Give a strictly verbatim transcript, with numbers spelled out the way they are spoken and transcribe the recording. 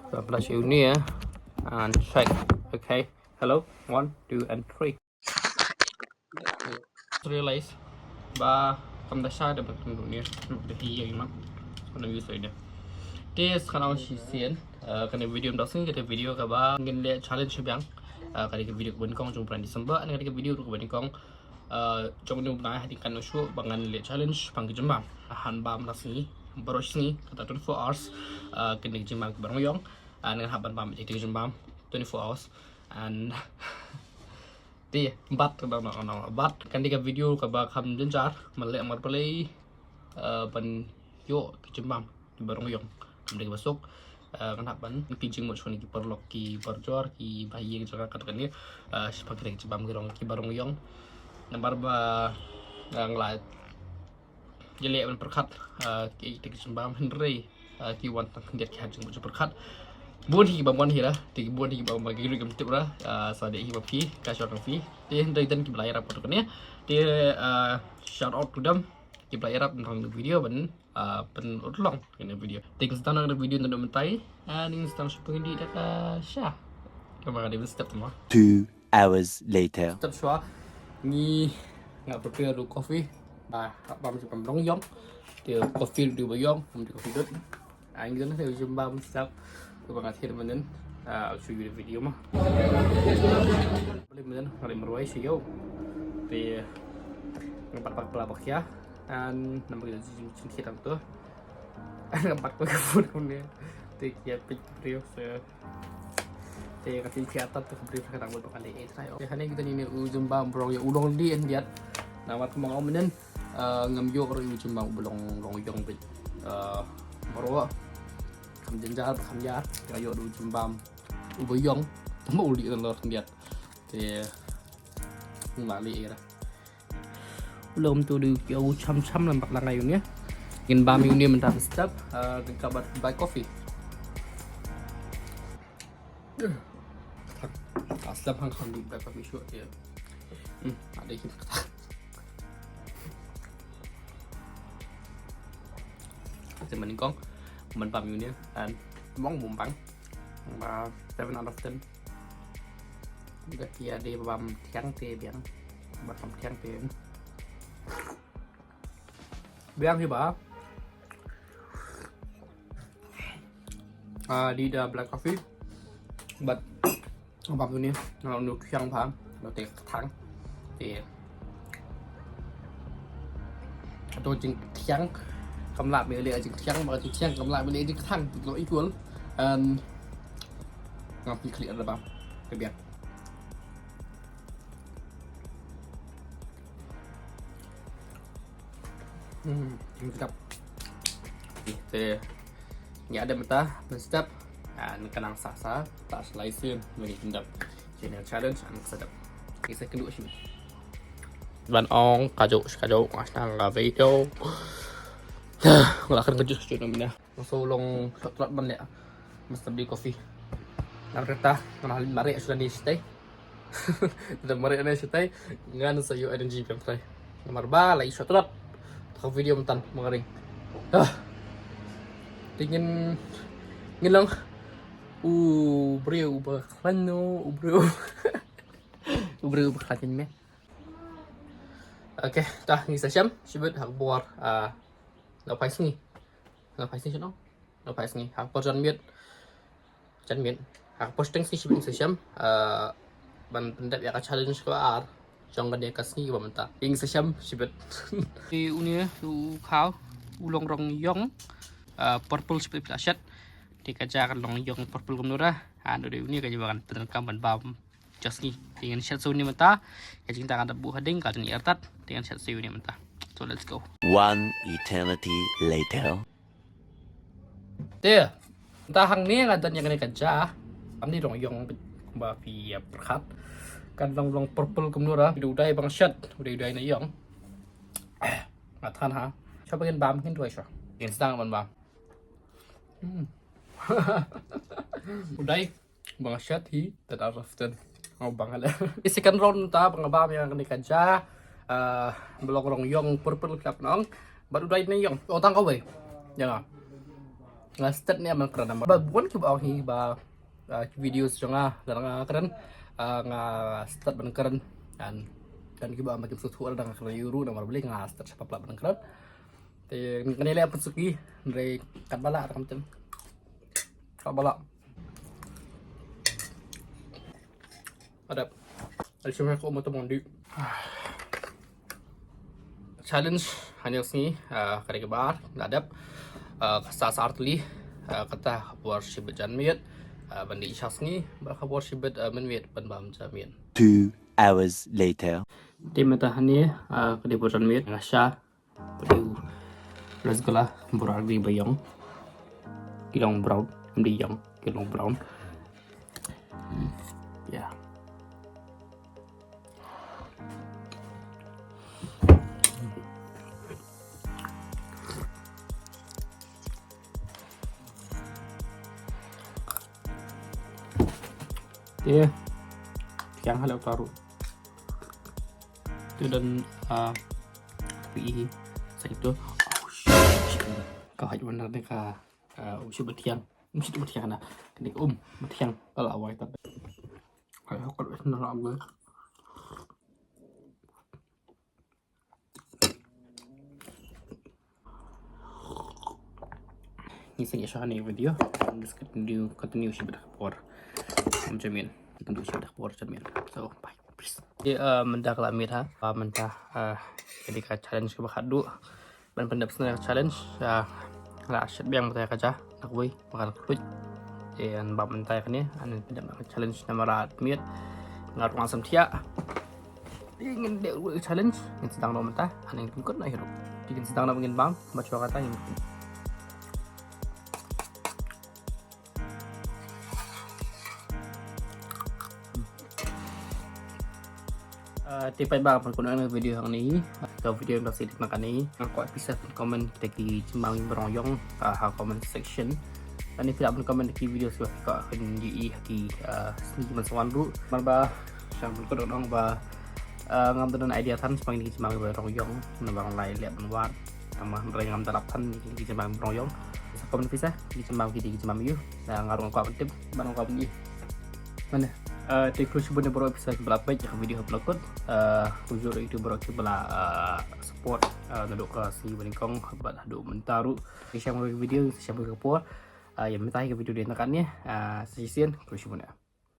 Sa flash uni ya. And check. Okay. Hello. One, two, and three. Realize ba kam da sha da ba kan dunia da hi yang imam. Kana use ida. Te sekarang shi sien. Kana video dah sini, kata video kaba ngin leh challenge biang. Kata ka video ban kong jong bulan December, kata ka video ban kong jong nu bnai hadin kan shu ba ngan leh challenge pang ka jingbam. Han bam la sngi, baroh sngi, kata twenty-four hours. Kane ka jingbam ka barong yong. Ngan hap ban bam ka jingbam twenty-four hours. And te bat ka dang dang bat kan di ka video kaba kham jynjar, ma leh mar balei ban ïoh ka jingbam ki barong yong. Kam dei ba suk. Kan hap ban ki jingmut shwa ki paralok, ki parajor, ki bahaïing jong nga, kat kane. Sha pha ki jingbam ki rong, ki barong yong. Namar ba nga la jylliew ban pyrkhat ki ïeit ki jingbam, hynrei ki wan tang khyndiat ki ha jingmut jingpyrkhat. Bun hi ki bam wan hi ra, te ki bun hi ki bam wan ki ruh kam tip ra. Sa dei hi ba phi ka shor ka phi. Te hynrei dan ki ba la ïarap kat kane. Te shout out to them. Ki ba la ïarap ban rong video ban pynurlong kane video. Te ngin sdang na video na mynta. Ngin sdang shu pyngendih da ka sha. Kaba ka dei ban step tu ma. Two hours later. Step shwa ngi nga prepare ruh coffee. Ba bam shu pam rong yong. Te coffee ruh ba yong, um te coffee dut. Ang gana te u jingbam step. Kaba nga thied mynnin. I'll show you the video ma. Balik mynnin, nga leh marwei sha ïew. Te nga pat bak pla bak ïa. And namar kita jin jin kita tu. Nga pat ko ka phone ko ne. Te kia pik briew se. Te ka tin kia tat ka briew ka dang bak ale e trai. Te hane kita ni ne u jingbam rong yong u long di en diat. Namar ka mong mynnin. Ngam ïoh ruh u jingbam u ba long rong yong bit. Baroh. Kam jynjar ba kam ïar. Nga ïoh ruh u jingbam u ba yong. Tama u li lor diat. Te ngam li era. U lom tu du ki u cham cham lam bak langai uni. Ngin bam uni mynta step. Ngin ka bat bai coffee. Aslam hang hang di bai coffee shu ya. Hmm, ada him kata. Te mynnin kong man bam uni and mong bum bang. Ba seven out of ten. Ba kia de bam thiang te biang. Bam thiang te biang hi ba. Di da black coffee. But bam tu ni, nga long nu thiang pha, lo te thang. Te to jingthiang kam lah me le jingthiang, ba jingthiang kam lah me le jingthiang, lo equal. And ngam pi clear da bam. Te biang. Hmm, sedap. Te ngi ada mynta mynstep. Ngi ka nang sa sa ta slice ngi pyndap. Kane challenge an sedap. Ngi sa kynduh shi ban ong kajuk kajuk ngas nang ka video. Ngla kan kajuk kajuk namina. So long shot lat ban leh. Mesti beli kopi. Nang kereta nang halin mari sudah ni stay. Dah mari ane shatai ngan sa ïoh energy biang trai. Namar ba la i shot rat. Ta video myntan ma nga ring. Ah. Te ngin ngin long u briew ba khlaiñ no, u briew. U briew ba khlaiñ me. Okay, ta ngi sa shem shibit ha ka bor. Ah. La phai sngi. La phai sngi shano? La phai sngi. Ha ka por jan miet. Jan miet. Ha ka por shiteng sngi shibit ngi sa shem. Ban pyndep ïa ka challenge kaba ar jong kane ka sngi kaba mynta. Ngi sa shem shibit. Te une u khaw u long rong yong purple shibit phi la shet. Te ka ja ka long yong purple kumno ra. Ha, une ka ja ba kan pyndonkam ban bam. Just ngi. Te ngin shet sa une mynta. Ka jingtang ka da buh hading ka dang ïar tat. Te ngin shet sa une mynta. So let's go. One eternity later. Te mynta hangne nga don ïa kane ka ja. Am ni rong yong ba phi ïa pyrkhat. Kan long long purple kumno ra. U dei ba nga shet. U dei u dei na yong. Nga than ha. Sha ba ngin bam ngin duwai sha. Ngin sdang ban bam. Hmm. U dei ba nga shet hi, ten out of ten. Nga bang ale. Second round ta ba nga bam ïa kane ka ja. Ba long rong yong purple club nong. Bad u dei na yong. O tang kawei. Ïa nga. Nga start ne ban kren namar ba bun kiba ong hi ba, ah, ki videos jong nga lada nga kren, ah, nga start ban kren. Dan, dan kiba ong ba kim sngewthuh lada nga kren ïa u ruh namar balei nga start sha palat ban kren. Te kane leh pynsuki, hynrei katba lah, kam tem. Katba lah. Adep. Adep, shu mih ko moto mondi. Challenge hangne ka sngi, ah, ka dei kaba ar, la dep. Ah, ka sa sar tylli, ah, kata ka por shibit janmiet, ah, ban dih sha sngi, bad ka por shibit, ah, mynmiet ban bam janmiet. Two hours later. Te mynta hangne, ah, ka dei por janmiet, nga sha Pdiu rasgulla, bura ri ba ïong. Ki long brown, ym dei ïong, ki long brown. Hmm. Yeah. Yeah. Yang halak taruh. Tu dan, ah, pi sa itu. Oh, shit. Ka haj wan da ka, ah, u shi batiang. Um shi batiang na. Kini um batiang. Ala awai ta. Hai hokol na la gue. Ngi sa ïa sha kane ka video. Just continue, continue shibit ha ka por. Kum jamin. Continue shibit ha ka por jamin. So, bye. Please. Te, uh, mynta ka la miet ha. Uh, mynta, uh, ka dei ka challenge kaba khatduh. Ban pyndep sngewbha ka challenge. Uh, la shet biang mynta ka ja. Na kawei, ba ka la khlud. Te ngan bam mynta kane. Ngan pyndep ka challenge namar la miet. Nga ruh ngan sam thiah. Te ngin dep ruh ka challenge, ngin sdang noh mynta, hangne ngin pynkut noh hi ruh. Te ngin sdang noh ngin bam, bad shuwa kata ngin pynkut. Ah, te paidbah, ban pynkut noh ïa ka video hangne hi. Ka video mynta sdang na kane hi. Nga kwah phi sa phin comment kita ki jingbam ba rong ïong, ah, ha comment section. Lane phi lah ban comment ki video kiba phi kwah ban ïohi ha ki, ah, sngi kiban sa wan ruh. Namar ba sha ban pynkut noh ba, ah, ngam da don idea than shaphang kine ki jingbam ba rong ïong, namar ba nga la leh ban wad. Namar hynrei ngam da lap than kine ki jingbam ba rong ïong. Sa comment phi sa ki jingbam, ki jingbam aiu. Nga ruh nga kwah ban tip, bad nga kwah ban ïohi. Mane, ah, te khublei shibun ïa baroh phi sa kiba la peit ïa ka video haduh la kut. Ah, khublei ïa baroh kiba la, ah, support, ah, naduh ka sngi ba nyngkong bad haduh mynta ruh. Ngi shem ka video, ngi shem ka por. Ah, ïa mynta hi ka video dei tang katne. Ah, sa shisien, khublei shibun ïa.